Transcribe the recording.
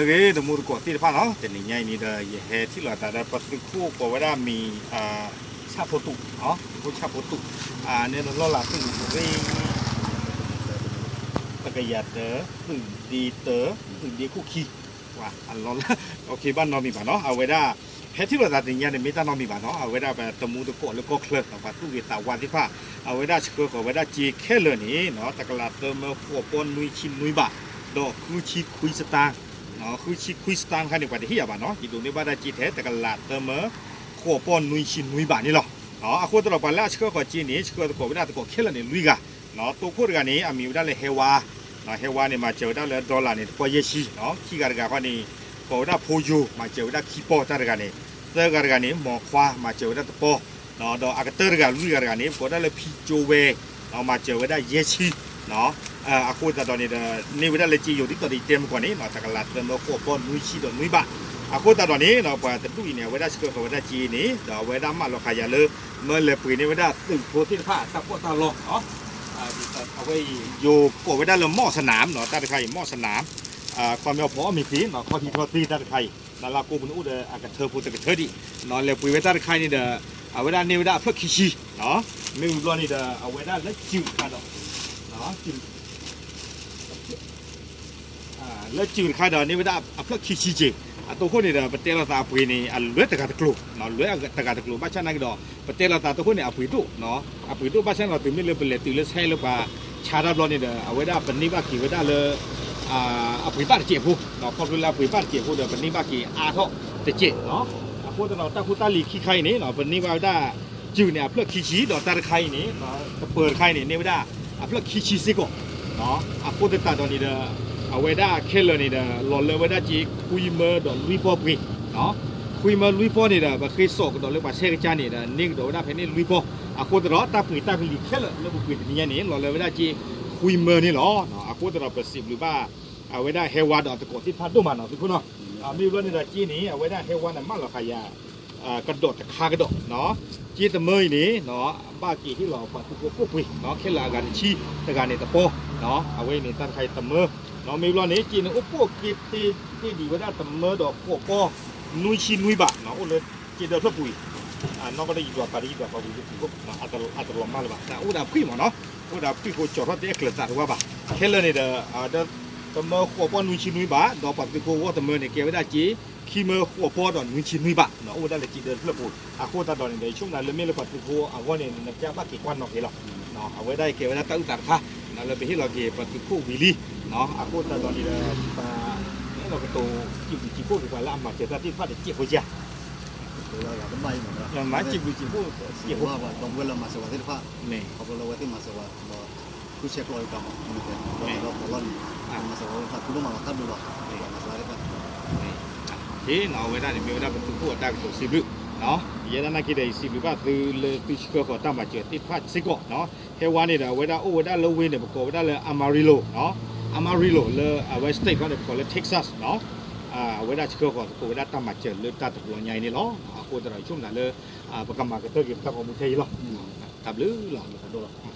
ဂ့ၤ တမူတကိးသ့ၣ်တဖၣ်နီၤ, တနံၤညါအံၤန့ၣ်ဒီး ယဟဲထံၣ်လိာ်သးဒီးပသုးခိၣ်ကိးဝဲဒၣ်မံၤ ဆၣ်ဖိတူး, သုးခိၣ်ဆၣ်ဖိတူး, န့ၣ်လီၤလးသုးရ့ၣ် တကယၤတၢ သုးဒ့တၢ သုးဒ့ခိၣ်ခံ, အလီၤလး, ဘၣ်နီတမံၤဘၣ်နီၤ, အဝဲဒၣ် ဟဲထံၣ်လိာ်သးတနံၤညါန့ၣ် မ့ၢ်တၢ်နီတမံၤဘၣ်နီၤ, အဝဲဒၣ်ပတမူတကိးလၢကီၢ်ချၢ ပှၤသူၣ်ဂ့ၤသးဝါသ့ၣ်တဖၣ်, အဝဲဒၣ်ဆှၢဃီၤဝဲဒၣ်စ့ခဲလၢာ်န့ၣ် တကလးသၢမၢဃိးပီၢ်နွံဆံနွံဘး, ဒီးဃုဆံခွံစတၢ် ဃုဆံခွံစတၢ်တခါန့ၣ် ပှၤတဟ့ၣ်ယၤဘၣ်နီၤ, ယဒိးန့ၢ်ဘၣ်ဒၣ်စ့ထဲ တကလးသၢမၢဃိးပီၢ်နွံဆံနွံဘးန့ၣ်လီၤ. အဃိသတးဒီး ပှၤလၢအဆှၢဃီၤစ့န့ၣ် ဆှၢသကိးဝဲဒၣ်သကိးခဲလၢာ်န့ၣ် လွံၢ်ဂၤ, တိခိၣ်တဂၤန့ၣ် အမံၤဝဲဒၣ်လၢဟဲဝါ, ဟဲဝါန့ၣ် မၤစၢၤဝဲဒၣ်လၢ dollar န့ၣ် တပီၢ်ယဲၢ်ဆံ, ခံဂၤတဂၤဃီန့ၣ် ကိးဝဲဒၣ်ဖိယိၤ မၤစၢၤဝဲဒၣ်ခံပီၢ်တၢ်တဂၤန့ၣ်, သၢဂၤတဂၤန့ၣ် မိၢ်ခွါ မၤစၢၤဝဲဒၣ်တပီၢ်, ဒီးအကတၢၢ်တဂၤ လွံၢ်ဂၤတဂၤန့ၣ် ပကိးဝဲဒၣ်လၢဖံကၠိဝဲ, မၤစၢၤဝဲဒၣ်ယဲၢ်ဆံ, အဃိသတးဒီးန့ၣ်ဒီး န့ၢ်ဝဲဒၣ်လၢစ့ယိၤဒ်သိးဒီးယတဲမုၢ်ကီၢ်န့ၣ် တကလးသၢမၢဃိးပီၢ်နွံဆံဒီးနွံဘး, အဃိသတးဒီးန့ၣ် ပှၤတဒူၣ်အံၤန့ၣ် အဝဲဒၣ်ဆှၢဃီၤဝဲဒၣ်စ့န့ၣ် ဒီးအဝဲဒၣ်မၢလီၤဃာ်ယၤလၢ မၢလဲၤပှ့ၤန့ၢ်ဝဲဒၣ်သုးဖိသ့ၣ်တဖၣ်အတၢ်ပီးတၢ်လီ အဝဲအံၤ ယိၤကိးဝဲဒၣ်လၢ မီၣ်စနၣ် တၢ်တခါအံၤ မီၣ်စနၣ်, ခီပညီဖီအီၣ်မ့ၤသ့ ခီထံခီသ့တၢ်တခါအံၤ လၢလၢကိးပူၤန့ၣ်အိၣ်ဒီးအကထၢဖိတကထၢဒံး, လဲၤပှ့ၤဝဲတၢ်တခါအံၤန့ၣ်ဒီး အဝဲဒၣ်န့ၢ်ဝဲဒၣ်အဖျၢၣ်ခံဆံ, မ့ၢ်ဝံၤဘျီန့ၣ်ဒီး အဝဲဒၣ်လၢစုၣ်တခါဒီး လၢစုၣ်တခါဒီးန့ၢ်ဝဲဒၣ်အဖျၢၣ်ခံဆံစ့ၢ်, အတိခိၣ်န့ၣ်ဒီး ပတဲလိာ်သးအပှ့ၤန့ၣ် အလွဲတဂၤတကျိၤ, လွဲတဂၤတကျိၤ ဘၣ်ဆၣ်နာ်က့ဒီး ပတဲလိာ်သးတိခိၣ်န့ၣ် အပှ့ၤဒိၣ်, အပှ့ၤဒိၣ်ဘၣ်ဆၣ်န့ၣ်ဒီး တုၤမ့ၢ်လၢပလဲၤတုၤလၢဆဲလၢပှၤဆါတၢ်ဘျီန့ၣ်ဒီး အဝဲဒၣ်ပန့ၢ်ဘၣ်က့ၤဝဲဒၣ်လၢ အပှ့ၤဘၣ်တစဲးဖိ, ခီဖျိလၢအပှ့ၤဘၣ်တစဲးဖိဒီး ပန့ၢ်ဘၣ်က့ၤအါထီၣ်တစဲး, အဃိသတးဒီးတၢ်ဖိတၢ်လံၤခံခါအံၤန့ၣ် ပန့ၢ်ဘၣ်ဝဲဒၣ် စုၣ်န့ၣ် အဖျၢၣ်ခံဆံ ဒီးတၢ်တခါအံၤန့ၣ် ကပၢၤတခါအံၤန့ၣ် န့ၢ်ဝဲဒၣ်အဖျၢၣ်ခံဆံစ့ၢ်ကီး, အဃိသတးဒီးန့ၣ်ဒီး အဝဲဒၣ်ခဲလၢာ်န့ၣ်ဒီး လီၤလၢဝဲဒၣ်စ့ခွံမၢဒီးလွံၢ်ပီၢ်ပှ့ၤ, ခွံမၢလွံၢ်ပီၢ်န့ၣ်ဒီး ပဃ့စိာ်ကဒီးလၢပှၤဆဲကစၢ်န့ၣ်ဒီး န့ၢ်ကဒီးဝဲဒၣ်ဖဲန့ၣ်လွံၢ်ပီၢ်, အဃိသတးဒီး တၢ်ပှ့ၤတၢ်ကလံၤခဲလၢာ်လၢပပှ့ၤတနံၤညါန့ၣ် လီၤလၢဝဲဒၣ်စ့ခွံမၢန့ၣ်လီၤ. အဃိသတးဒီး ပစံးဘျုးဘၣ် အဝဲဒၣ်ဟဲဝါဒီးသကိးသ့ၣ်တဖၣ်ဒိၣ်မးနီၤ သုးခိၣ်နီၤ, မ့ၢ်ဘျီန့ၣ်ဒီးစ့န့ၣ် အဝဲဒၣ်ဟဲဝါန့ၣ် မၢလီၤဃာ်ယၤ ကဒီးတခါကဒီး, စ့တမၢအံၤန့ၣ် ဘၣ်က့ၤဟ့ၣ်လီၤပှၤသုးဖိကိၣ်ပှ့ၤ ခဲလၢာ်အဂၤတဆံ တဂၤန့ၣ်တပီၢ်, အဝဲအံၤန့ၣ် တၢ်တခါအံၤတမၢ, မ့ၢ်ဘျီန့ၣ် စ့န့ၣ်အိၣ်ပိၢ်က့ၤတ့ၢ်ဒံးဝဲဒၣ်တမၢဒီးဃိးပီၢ် နွံဆံနွံဘး အိၣ်လၢစ့ဒၢဖျၢၣ်ပူၤအံၤ, နီၢ်ကီၢ်တယံာ်ဒွးပာ်တယံာ်ဒွးပာ်ဝံၤလၢသုးခိၣ် အတလီၤမၢ်လၢၤဘၣ် တၢ်အိၣ်ဒီးအဖှံမးနီၤ, အိၣ်ဒီးအဖှံဃိ ကၠီၤထီၣ်တအဲၣ်ကျၢၤသးတဝါဘၣ်, ခဲလၢာ်န့ၣ်ဒီး တမၢဃိးပီၢ်နွံဆံနွံဘး ဒီးပှၤသုးဖိဂီၢ်တမၢန့ၣ် ကဲဝဲဒၣ်စ့ ခံမၢဃိးပီၢ်ဒီးနွံဆံနွံဘး အိၣ်ဝဲဒၣ်လၢစ့ဒၢတဖျၢၣ်ပူၤ, အဃိသတးဒီးန့ၣ်ဒီး ယဆိကမိၣ်လၢမ့ၢ်လၢပှၤသုးဖိအဂီၢ်န့ၣ် နကဘၣ်က့ၤကွၢ်နီၣ်က့ၤလီၤ, အဝဲဒၣ်ကဲဝဲဒၣ်တၢ်အုၣ်သးတခါ လၢပဟ့ၣ်လီၤက့ၤပှၤသုးခိၣ်ဝံၤလံ, အဃိသတးဒီးန့ၣ်ဒီး ပဟ့ၣ်လီၤကတိၤစံးဘျုးစံးဖှိၣ်က့ၤပှၤလၢအမၤစၢၤတၢ်သ့ၣ်တဖၣ်တစဲးဖိစ့ၢ် မၤစံးဘျုးစံးဖှိ၁ၣ် ခီဖျိလၢအဝဲသ့ၣ်မၤစၢၤပှၤ ဃုဆဲးကျိးအံၤတၢ်မၤ မ့ၢ်တဲ ဒီးလၢပလီၢ်လံၤ မၤစၢၤပှၤဝဲသ့ၣ်တဖၣ် သုဒိၣ်မးလီၤ တၢ်ဘျုးလီၤ မၤစၢၤဝဲသ့ၣ်တဖၣ် အဝဲဒၣ်န့ၣ် မ့ၢ်ဝဲဒၣ်ပသုးခိၣ်အတၢ်ကတိၤစံးဘျုး, ယဲဒၣ်နာ်က့ဒီး ယစံးဘျုးဘၣ်သုလၢသုဆှၢဃီၤတၢ်မၤစၢၤသ့ၣ်တဖၣ်စ့ၢ်ကီး, ဟဲဝါန့ၣ်ဒီး အဝဲဒၣ်အိၣ်ဝဲဒၣ်လၢဝ့ၢ်န့ၣ် ပကိးဝဲဒၣ်လၢ Amarillo, Amarillo လၢအဝဲ state ခီန့ၣ် ပကိးလၢ Texas, အဝဲဒၣ်ဆှၢဃီၤသကိးဝဲဒၣ်တၢ်မၤစၢၤလၢတၢ်တဘျီညါအံၤန့ၣ်လီၤ. အဃိသတးဒီး ယဆိကမိၣ်လၢ ပကမၤကတၢၢ်က့ၤပတၢ်ဂီၤမူထဲအံၤလီၤ. တၢ်ဘျုးလီၤ.